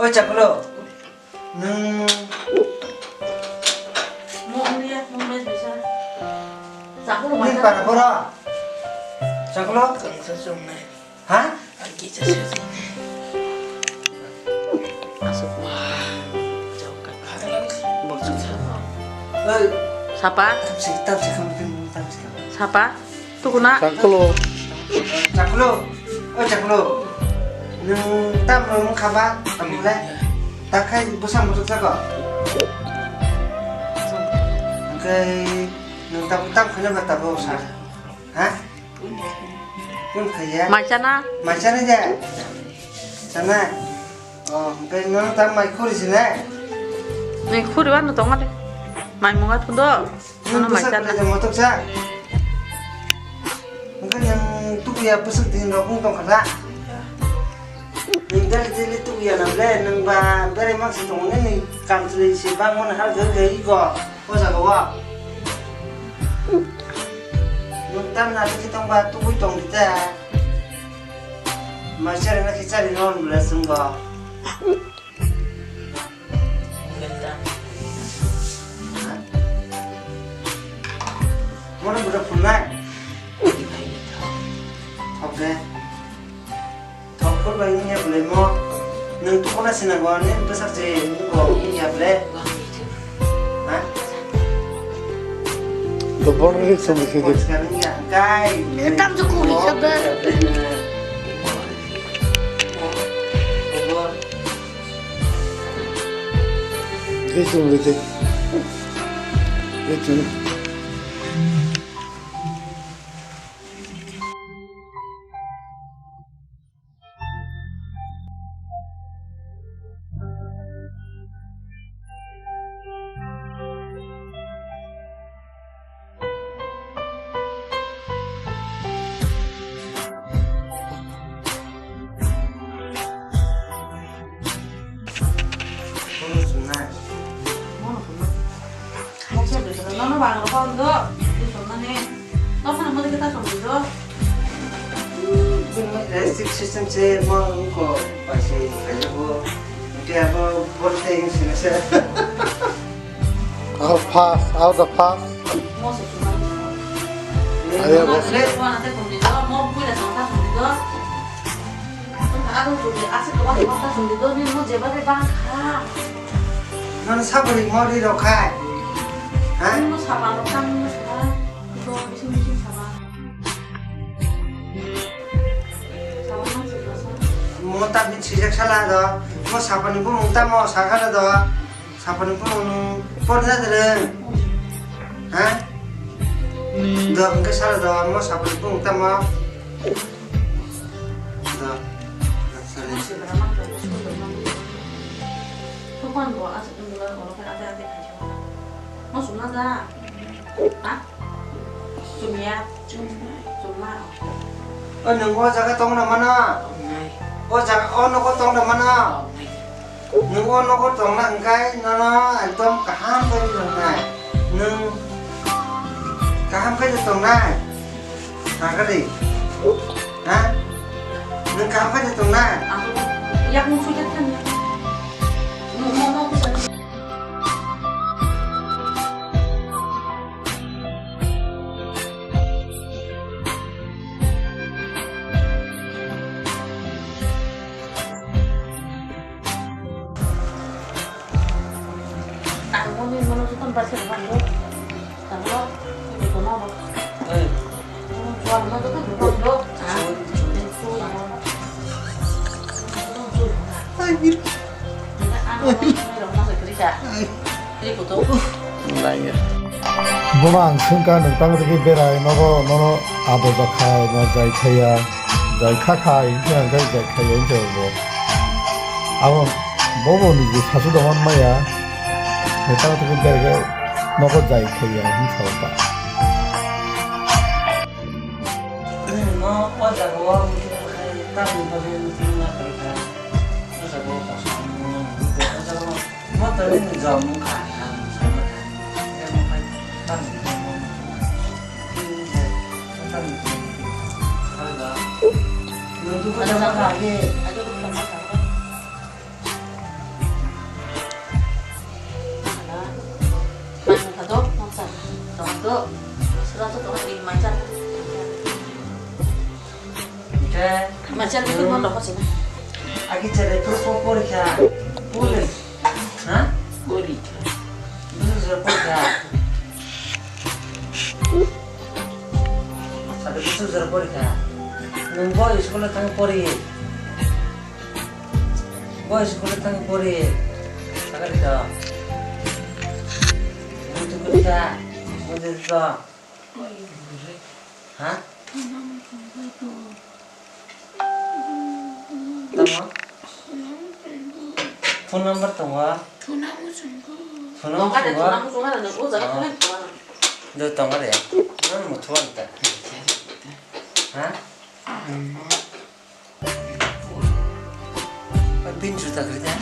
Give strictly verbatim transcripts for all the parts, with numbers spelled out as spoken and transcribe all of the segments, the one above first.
Oi Chaklo, nwng Mo ongya, mo mes bisa. Chaklo nini mata. Para boro. Chaklo? Kaisa chumnai. Ha? Ang kisa sesi. Asuk ma. Jauh ka. Bok sung sa. Oi. Sapa? Tapsi, tapsi kam pin, tapsi kam. Sapa? Tukuna. Chaklo. Chaklo. Oi Chaklo. Nwng tam rong khaba, tam le. Takhai bwsa muchuk sako. Angkai nwng tam, tam khana ba tabo sa. Ha? Kun khaya? Mai chana? Mai chana ja? Chana? Oh, hingke nono ta mai khuri sine? Ni khuri wano tongo de. Mai munga thundo. Nono mai chana. Motok sa. Hingke nang tukuya bwswk din rok wng tongkha da? Nang daily daily tukuya na ble, nang ba berai mangsi tongo ne ni kam chwlwi se bangmani hal gwi gwi iko. O jaga o. Nwng tamni aswk khe tongba tubui tong di ta. Mai chari na khe chari no hwn bwle chwng bo. Mono bwrwi phunai. Thok de. Thok phur bai wngya bwlai mo. Nwng tukuna sina go ni bwsak je bo wngya bwlai. Ha? To bor ni sum si de. Tam je kuri khabe. Ei sum de. Ei sum. Nono bang rok kok do, di sonnani. Tokmani modi kita song do. Bini six system se mo ko paise kaisa bo. Kaya bo bolte yung sinasa. Out of pass, out of pass. Mo se sonnani. Ayo, boss. Le ko na te kong di do, mo pui na song ta kong di do. Ano tuli aswk kwbangma ta song di do, ni mo jeba de bang kha. Nono saboni mori rok khai. Ha? Mo sapan rok tang mo sa. Ko bising bising sapan. Sapan nang se sa. Mo ta bin sijak sala do. Mo sapani bumung ta mo sakha do. Sapani bumung por na dere. Ha? Do hingke sala do. Mo sapani bumung ta mo. Da. Sorry. Tokon bo aswk wngwi oro khe ate ate khaijak. Mo sumna da? Ha? Sumya? Summa. O nwng o jaga tongna mano? O jaga, o nogo tongna mano? Nwng o nogo tongna hwnkhe nono ekdom kaham khe tongnai. Nwng kaham khe tongnai. Nagari. Ha? Nwng kaham khe tongnai. Yakung suja kan. Nwng momo kusa. Ang moni mono joto ni pai se rwmani bo. Tamo joto no bo. Ei. Joto ni pai se rwmani. Ai, gir. Ang moni rok ma se krika. Ai. Ri kutu. Laiya. Bono ang swngkha, nwng tamo twi khe berai, nogo, nono abo jakhai, no jai khaiya, jai kha khai, hwnkhe ang khe jai khaiya, hwnkhe bo. Abo bobo niji sasu dohon maya, nwng tamo twi khe berai khe nogo jai khaiya, hwnkhe sa ta. No, o jaga o, tamni bagwi, tamni bagwi, o jaga o, o jaga o. Mo tani ni jom wngkha, ang sai ma kha. Emo khai tang ni mo. Tang ni mo. Hai ba. Nung tu ko jama kha ye. Ajo ko jama kha. Sura to tong ni mancha. Oke. Mancha ni pun mo loko sini. Agi chere pro po porikha. Pole. Ha? Porikha. Busu jora porikha. Sadu busu jora porikha. Nungbo school thang pori. Boy, school thang pori. Sakali to. Mutu kuta. Mutu to. Ha? Tamo? Phone number tongo? Phone number tongo? Do tongo de. Nang mutu anta. Ha? Pin juta kerja.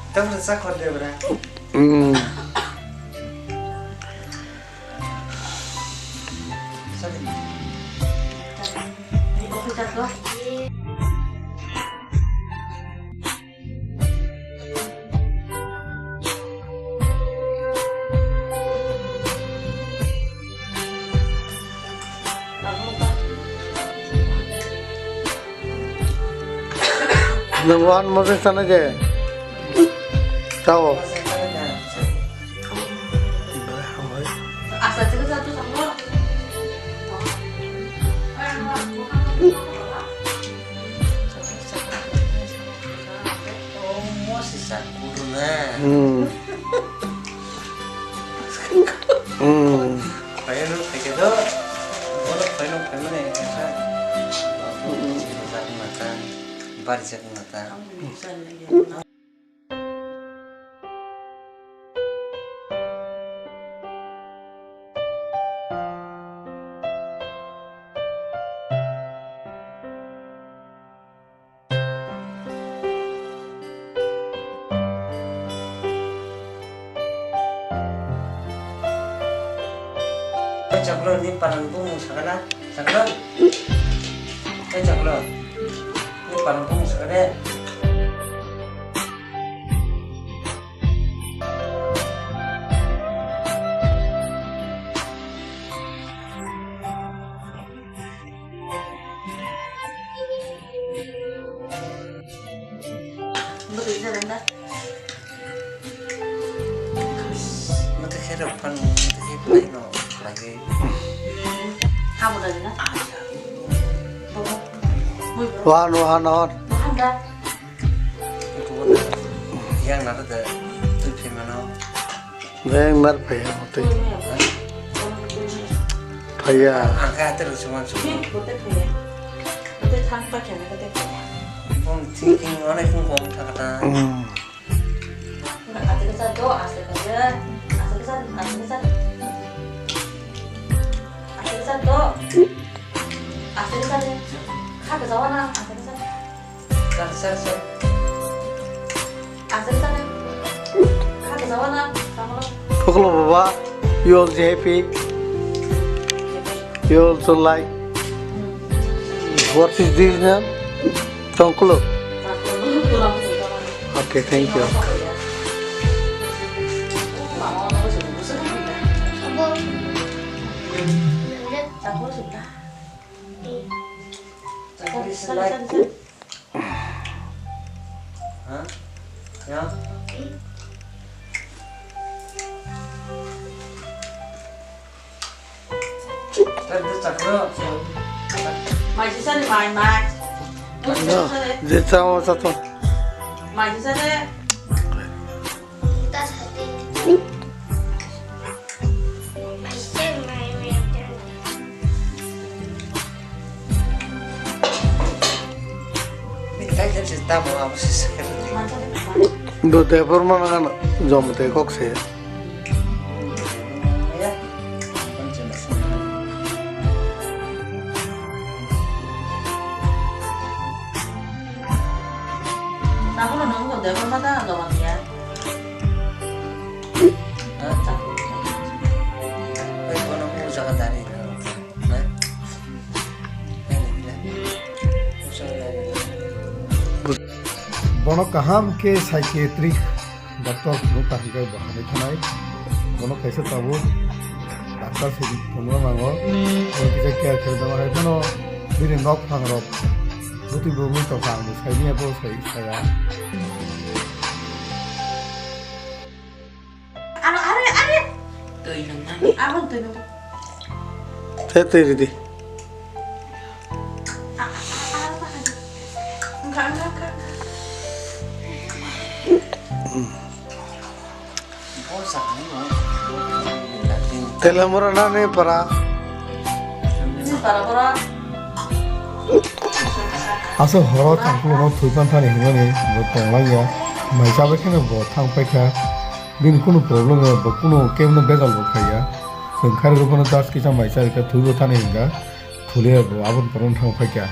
Tamra sa khor de bra. Mm. Sorry. Number one mobile sana je. Chao. Hmm. Hmm. Kaya no kaya do. Bono kaya no kaya mane kaya. Baru jak mata. Baru jak mata. Chaklo ni parang bumung sakana, chaklo. Chaklo ni parang bumung sakana. Wahan, wahan, wahan. Yang nada da tu pemano. Beng mar phaiya motwi. Phaiya. Ang khe ate rw sumang sumang. Bote phaiya. Bote thang pa khena kate phaiya. Bong thinking onek bong bong thakata. Hmm. Aste kasa do, aste kasa. Aste kasa, aste kasa. Aste kasa do. Aste kasa de. Kha kasa wana, aste kasa. Sir, sir, sir. Asal sana. Kha kasa wana, kamu. Phuklo baba, you also happy? You also like? What is this name? Tongkolo. Okay, thank you. This is like Huh? Yeah? Mai sisa ni mai, mai. Musi sisa de. Je chao sa to. Mai sisa de. Do te por mana jom te kok se. Tabono nung bo debor ma ta dogan ya. Oi, bono mu jaga dari. Bono kaham khe psychiatric Doctor phunuk ta hwnkhe bo hamwi thanai. Bono kaisa tabuk doctor se phunukna nango. Bo kisa care khe tongma hai phano bini nok phangrok bwtwi bo wngwi tongkha, ang bo saimanya bo sai saya. Aro, are, are! Twi nang nang. Abo twi nang. Tei twi ridi. Telemura nani para. Aswk horo changkulu no thwi pan thani hinmani bo tonglang ya. Mai chabai kheno bo thang paikha. Bini kunu problem ya, bo kunu kebo no bejal bo khaiya. Chwng kharwi rw phano just kisa mai charwkha, thwibo thani hinka. Thulia bo aboni pore thang paikha.